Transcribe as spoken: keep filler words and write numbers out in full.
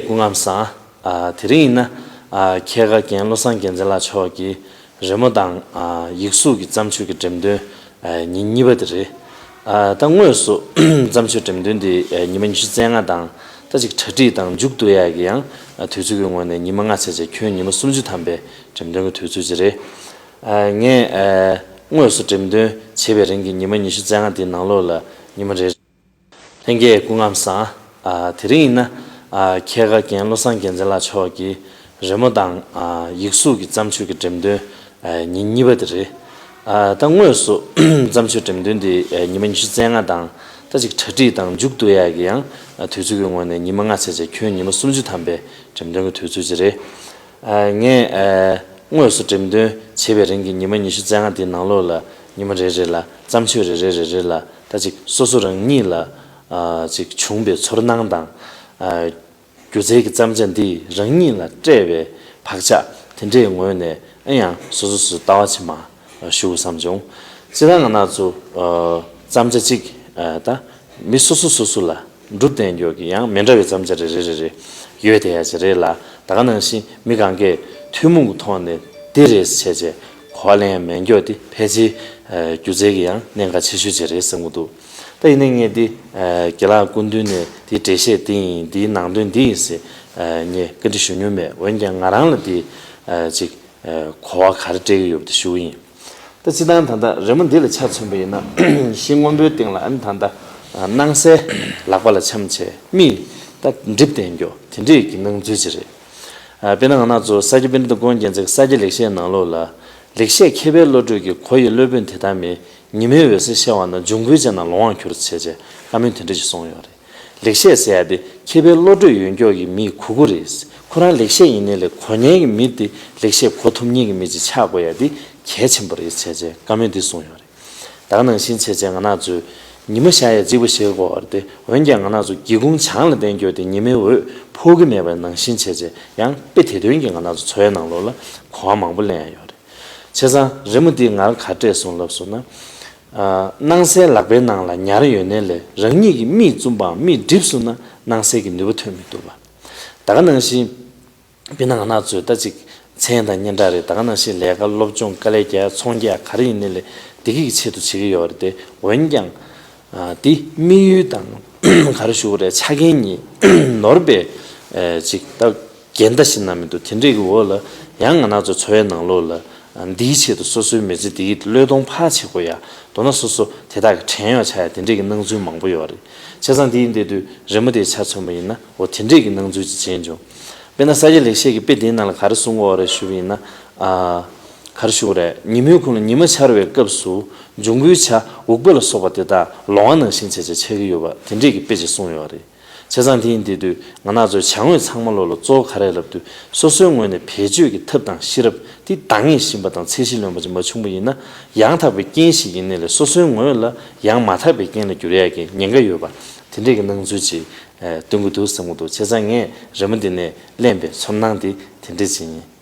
སྐུ་ཁམས་བཟང་། ཨ། དེ་རིང་ཡིན་ན། ཨ། མཁས་དགའ་རྒན་བློ་བཟང་རྒྱལ་མཚན་ལགས་མཆོག་གིས་རི་མོ་དང་། ཨ། ཡིག་གཟུགས་ཀྱི་བརྩམས་ཆོས་ཀྱི་འགྲེམས་སྟོན། ཨ། ཉིན་གཉིས་པ་དེ་རེད། ཨ། ད་དངོས་སུ་བརྩམས་ཆོས་འགྲེམས་སྟོན་འདི། ཨ། ཉི་མ་ཉི་ཤུ་རྩ་ལྔ་དང་། ད་ཅིག་གྲ་སྒྲིག་དང་མཇུག་བསྡུ་ཡག་གི་ཡང་། ཨ། དུས་ཚོད་ཀྱི་ངོས་ནས་ཉི་མ་ལྔ་བྱས་བྱས་ཁྱོན་ཉི་མ་སུམ་ཅུ་ཐམ་པའི་འགྲེམས་སྟོན་གྱི་དུས་ཚོད་ཅིག་རེད། ཨ། ངས། ཨ། དངོས་སུ་འགྲེམས་སྟོན་བྱེད་པའི་རིང་གི་ཉི་མ་ཉི་ཤུ་རྩ་ལྔ་དེའི་ནང་ལོགས་ལ་ཉི་མ་རེ། ལྷན་རྒྱས་སྐུ་ཁམས་བཟང་། ཨ། དེ་རིང་ཡིན་ན། ཨ། མཁས་དགའ་རྒན་བློ་བཟང་རྒྱལ་མཚན་ལགས་མཆོག་གིས་རི་མོ་དང་། ཨ། ཡིག་གཟུགས་ཀྱི་བརྩམས་ཆོས་ཀྱི་འགྲེམས་སྟོན། ཨ། ཉིན་གཉིས་པ་དེ་རེད། ཨ། ད་དངོས་སུ་བརྩམས་ཆོས་འགྲེམས་སྟོན་འདི། ཨ། ཉི་མ་ཉི་ཤུ་རྩ་ལྔ་དང་། ད་ཅིག་གྲ་སྒྲིག་དང་མཇུག་བསྡུ་ཡག་གི་ཡང་། ཨ། དུས་ཚོད་ཀྱི་ངོས་ནས་ཉི་མ་ལྔ་བྱས་བྱས་ཁྱོན་ཉི་མ་སུམ་ཅུ་ཐམ་པའི་འགྲེམས་སྟོན་གྱི་དུས་ཚོད་ཅིག་རེད། ཨ། ངས། ཨ། དངོས་སུ་འགྲེམས་སྟོན་བྱེད་པའི་རིང་གི་ཉི་མ་ཉི་ཤུ་རྩ་ལྔ་དེའི་ནང་ལོགས་ལ་ཉི་མ་རེ་རེ་ལ་བརྩམས་ཆོས་རེ་རེ་རེ་རེ་ལ། ད་ཅིག་སོ་སོ་རང་ཉིད་ལ། ཨ། ཅིག་བྱུང་བའི་ཚོར་སྣང་དང་། ཨ། སྒྱུ་རྩལ་གྱི་བརྩམས་བྱ་འདིས་རང་ཉིད་ལ་སྤྲད་པའི་བག་ཆགས་དེ་འདྲའི་ངོས་ནས། ཨ། ཡང་སོ་སོ་སོའི་ལྟ་བ་ཕྱེ་མ་ཞུ་དགོས་བསམ་བྱུང་། སྤྱིར་བཏང་ང་རང་ཚོ། ཨ། བརྩམས་བྱ་གཅིག། ཨ། ད་མི་སོ་སོ་སོ་སོ་ལ་གྲུབ་བསྡད་མཁན་གྱི་ཡང་མི་འདྲ་བའི་བརྩམས་བྱ་རེ་རེ་རེ་རེ་ཡོད་བསྡད་ཡ་ཅིག་རེད་ལ། ད་ག་ནང་བཞིན་མི་གང་གས་ཐུན་མོང་གི་ཐོག་ནས་འདི་རེད་ཟེར་བྱས་གོ་བ་ལེན་ཡ་མེད་མཁན་འདི་ཕལ་ཆེར། ཨ། སྒྱུ་རྩལ་གྱི་ཡང་གནད་འགག་ཆེ་ཤོས་ཅིག་རེད་བསམ་གྱི་འདུག། ད་ཡིན་ནའི་ངས་འདི། ཨ། རྒན་ལགས་སྐུ་མདུན་ནས་འདིའི་འགྲེལ་བཤད་འདི་ཡིན། འདིའི་ནང་དོན་འདི་ཡིན་ཟེར། ཨ། ངས་བཀའ་འདྲི་ཞུ་མྱོང་མེད། འོན་ཀྱང་ང་རང་ལ་འདི། ཨ། ཅིག། ཨ། གོ་བ་ག་རེ་སྤྲད་ཀྱི་ཡོད་པ་དེ་ཞུ་གི་ཡིན། ད་སྤྱིར་བཏང་ད་ལྟ་རི་མོ་འདི་ལ་ཆ་མཚོན་པ་ཡིན་ན། ཤིང་སྔོན་པོའི་སྟེང་ལ། ཨ་ནི་ད་ལྟ། ཨ། སྣང་གསལ་ལག་པ་ལ་འཆམ་བྱས་མིས་ད་འགྲིབ་བསྡད་མཁན་དེ་འདྲའི་གི་སྣང་ཚུལ་ཅིག་རེད། ཨ། དཔེར་ན་ང་རང་ཚོ་ས་སྐྱ་པཎྜི་ཏ་ཀོང་རྒྱལ་མཚན་གྱི་ས་སྐྱ་ལེགས་བཤད་ནང་ལོགས་ལ། ལེགས་བཤད་མཁས་པའི་བློ་གྲོས་ཀྱིས། གོ་ཡི་སློབ་དཔོན་དེ་དག་མིན། ཉི་མའི་འོད་ཟེར་ཤར་བ་ན། འབྱུང་པོའི་སྤྱན་དང་ལོང་བར་འགྱུར། ཟེར་བྱས་བཀའ་མོལ་དེ་འདྲ་ཞིག་གསུངས་ཡོད་རེད། ལེགས་བཤད་ཟེར་ཡ་དེ་མཁས་པའི་བློ་གྲོས་ཡོད་མཁན་གྱི་མིའི་གོ་སྐབས་རེད། ཁོ་རང་ལེགས་བཤད་ཡིན་ནའི་ལས་གོ་མཁན་གྱི་མི་དེ་ལེགས་བཤད་གོ་ཐུབ་མཁན་གྱི་མི་ཅིག་ཆགས་དགོས་ཡ་དེ་གལ་ཆེན་པོ་རེད་ཟེར་བྱས་བཀའ་མོལ་འདི་གསུངས་ཡོད་རེད། ད་ག་ནང་བཞིན་བྱས་བྱས་ང་རང་ཚོས་ཉི་མ་ཤར་ཡ་གཅིག་པ་ཤར་གྱི་ཡོད་རེད་དེ། འོན་ཀྱང་ང་རང་ཚོ་སྒེའུ་ཁུང་བྱང་ལ་བསྟན་རྒྱུ་དེ་ཉི་མའི་འོད་ཕོག་གི་མེད་པ་ནང་བཞིན་བྱས་བྱས་ཡང་དཔེ་དེ་དོན་གྱིས་ང་རང་ཚོ་འཚོ་བའི་ནང་ལོགས་ལ་གོ་བ་མང་པོ་ལེན་ཡ་ཡོད་རེད། བྱས་ཙང་རི་མོ་འདིས་ང་ལ་ག་རེ་སྤྲད་སོང་ལབ་སོང་ན། ཨ། སྣང་གསལ་ལག་པའི་ནང་ལ་ཉར་ཡོད་ནའི་ལས་རང་ཉིད་ཀྱིས་མིག་བཙུམས་པའམ་མིག་བསྒྲིབས་སོང་ན་སྣང་གསལ་གྱི་ནུས་པ་ཐོན་མི་ཐུབ་པ། ད་ག་ནང་བཞིན། དཔེར་ན་ང་རང་ཚོས་ད་ཅིག་མཚན་དང་སྙན་གྲགས་རེད། ད་ག་ནང་བཞིན་ལས་ཀ་སློབ་སྦྱོང་དཀའ་ལས་རྒྱག་ཚོང་རྒྱག་ག་རེ་ཡིན་ནའི་ལས་བདེ་སྐྱིད་ཀྱི་ཆེད་དུ་བྱེད་ཀྱི་ཡོད་རེད་དེ། འོན་ཀྱང་། ཨ། དེ་དམིགས་ཡུལ་དང་ག་རེ་ཞུ་དགོས་རེད། ཆ་རྐྱེན་གཉིས་ནོར་བའི། ཨ། ཅིག་ད་འགལ་ཟླ་ཞིག་ན་མི་འདུག། དེ་འདྲའི་གི་འོག་ལ་ཡང་ང་རང་ཚོ་འཚོ་བའི་ནང་ལོགས་ལ། ཨ། འདིའི་ཆེད་དུ་སོ་སོའི་མི་ཚེ་འདི་བློས་གཏོང་ཕར་བྱེད་དགོས་ཡ། མདོར་ན་སོ་སོ་དེ་དག་གི་བྲན་གཡོག་ཆགས་ཡ་དེ་འདྲའི་གི་སྣང་ཚུལ་མང་པོ་ཡོད་རེད། བྱས་ཙང་དེ་ཡིན་དུས་རི་མོ་དེའི་ཆ་མཚོན་པ་ཡིན་ན་འོ་དེ་འདྲའི་གི་སྣང་ཚུལ་ཅིག་བྱས་བྱུང་། དཔེར་ན་ས་སྐྱ་ལེགས་བཤད་ཀྱི་དཔེ་དེའི་ནང་ལ་ག་རེ་གསུང་གི་ཡོད་རེད་ཞུ་བ་ཡིན་ན། ཨ། ག་རེ་ཞུ་དགོས་རེད། ཉིན་མོའི་ཁོངས་ལ་ཉི་མ་འཆར་བའི་སྐབས་སུ་འབྱུང་པོའི་བྱ་འུག་པ་ལ་སོགས་པ་དེ་དག་ལོང་བ་ནང་བཞིན་བྱས་བྱས་འཆར་གྱི་ཡོད་པ་དེ་འདྲའི་གི་དཔེ་ཅིག་གསུངས་ཡོད་རེད། བྱས་ཙང་དེ་ཡིན་དེ་དུས་ང་རང་ཚོའི་བྱ་དངོས་ཚང་མ་ལོག་ལ་གཙོ་བོ་ག་རེ་ལབ་དུས་སོ་སོའི་ངོས་ནས་བེད་སྤྱོད་ཀྱི་ཐབས་དང་ཤེས་རབ་དེ་འདང་ངེས་ཤེས་པ་དང་ཚད་གཞི་ལོན་པ་ཅིག་མ་བྱུང་པ་ཡིན་ན། ཡང་དག་པའི་རྐྱེན་ཞིག་ཡིན་ནའི་ལས་སོ་སོའི་ངོས་ལ་ཡང་མ་དག་པའི་རྐྱེན་ལ་འགྱུར་ཡག་གི་ཉེན་ཁ་ཡོད་པ་དེ་འདྲའི་གི་སྣང་ཚུལ་ཅིག་ཨ། སྟོན་གྱི་འདུག་བསམ་གྱི་འདུག། བྱས་ཙང་ངས་རི་མོ་འདི་ནས་ལེན་པའི་ཚོར་སྣང་དེ་དེ་འདྲ་ཅིག་ཡིན།